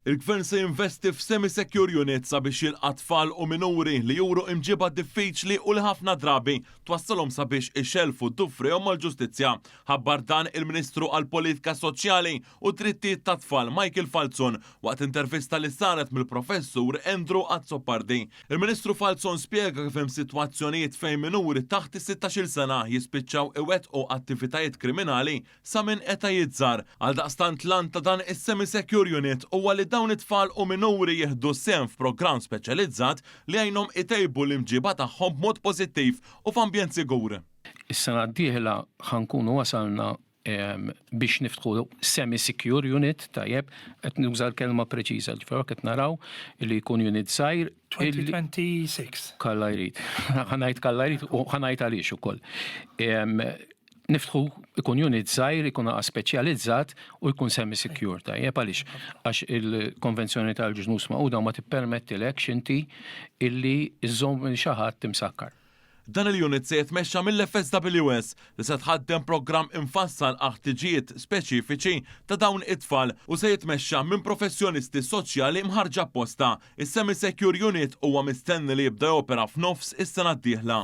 Il-Gvern se jinvesti f'semi-secure unit sabiex jilqa' tfal u minuri li juru imġiba diffiċli u li ħafna drabi twassalhom sabiex ixellfu dufrejhom mal-ġustizzja. Ħabbar dan il-Ministru għall-Politika Soċjali u Drittijiet tat-Tfal Michael Falzon waqt intervista li saret mill-Professur Andrew Azzopardi. Il-Ministru Falzon spjega kif hemm sitwazzjonijiet fejn minuri taħt is-sittax-il sena jispiċċaw iwettqu attivitajiet kriminali sa minn etajiet żgħar. Għaldaqstant l-għan ta' dan is-Semi-Secure Unit huwa li dawn it-tfal u minuri jieħdu sehem f'programm speċjalizzat li jgħinhom itejbu l-imġiba tagħhom b'mod pożittiv u f'ambjent sigur. Is-sena d-dieħla ħa nkunu wasalna biex niftħu semi-secure unit, tajjeb, qed nuża l-kelma preċiża, ġifieri qed naraw li jkun unit żgħir. 2026. Kalla jrid. Ħa ngħid kalla jrid u ħa ngħid għaliex ukoll. Niftħu ikun unit żgħir, ikun speċjalizzat u jkun semi-secure tajjeb għaliex għax il-konvenzjoni tal-Ġnus Magħquda ma tippermettilekx inti illi żżomm xi ħadd imsakkar. Dan il-unit se jitmexxa mill-FSWS li se tħaddem programm imfassal għal ħtiġijiet speċifiċi ta' dawn it-tfal u se jitmexxa minn professjonisti soċjali mħarrġa apposta. Is-Semi-Secure Unit huwa mistenni li jibda jopera f'nofs is-sena d-dieħla.